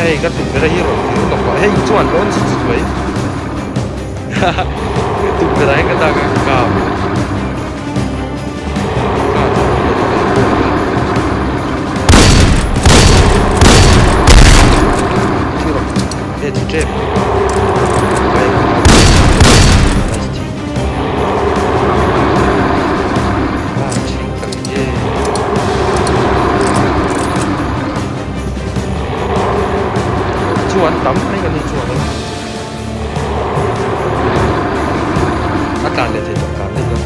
Hei ka tukverh hi rawn vir lawk a, hei chuan lawn chhut chhut mai. Tukverh ah hian ka dak a ka kap. Chuan tam mai kan ni chuan a tlan leh thei tawh tlan daih dawn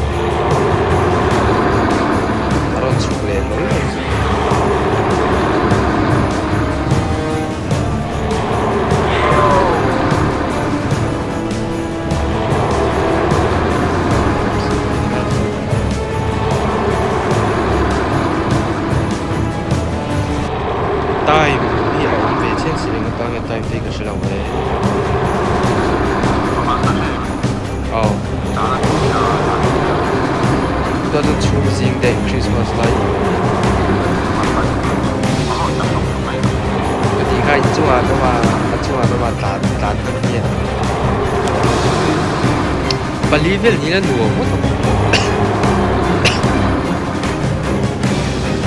a rawn chhuk leh hlawl mai. Time hi a awm ve chiang si reng atang hian time te hi ka hre lo e. Aw. Chuan chuan chhung zing daih Christmas lai. Ka tih kha inchungah an awm a, a chungah an awm a tlan tlan hman hi a. Pali vel niin a nuam ngawt ang.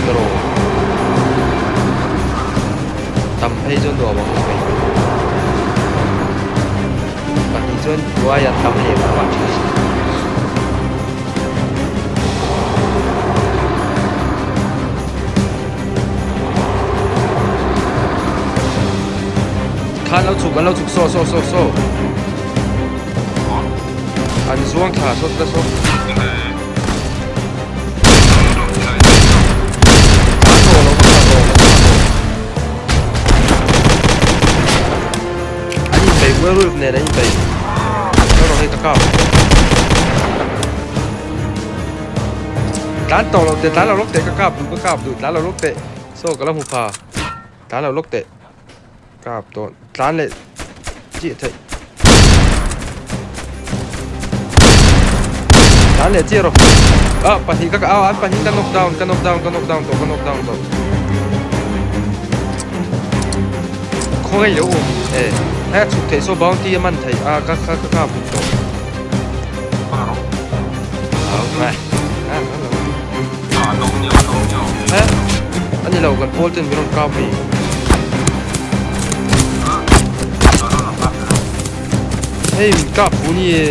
Draw. Tam phei chu nuam ang mai. Pahnih chuan tuai an tam leh mah mah thin. Khan lo chhuk an lo chhuk saw saw saw saw. An zuang thla sawt ta saw. An inbei werewolf nen an inbei. Ka rawh hei ka kap. Tlan tawh lo teh tlan lo lawk teh ka kap duh ka kap duh tlan lo lawk teh. Saw ka la hmu pha. Tlan lo lawk teh. Kap tawh tlan leh chiah theih. Tlan leh chiah rawh. Ah pahnih ka ah an pahnih ka knock down ka knock down ka knock down tawh ka knock down tawh. Khawngaih lo awm e hei a chhuk theih saw bounty a man theih a ka ka ka kap hmu tawh. Au mai. He ani lo kan pawl ten min rawn kap mi. Hei min kap pu ni e.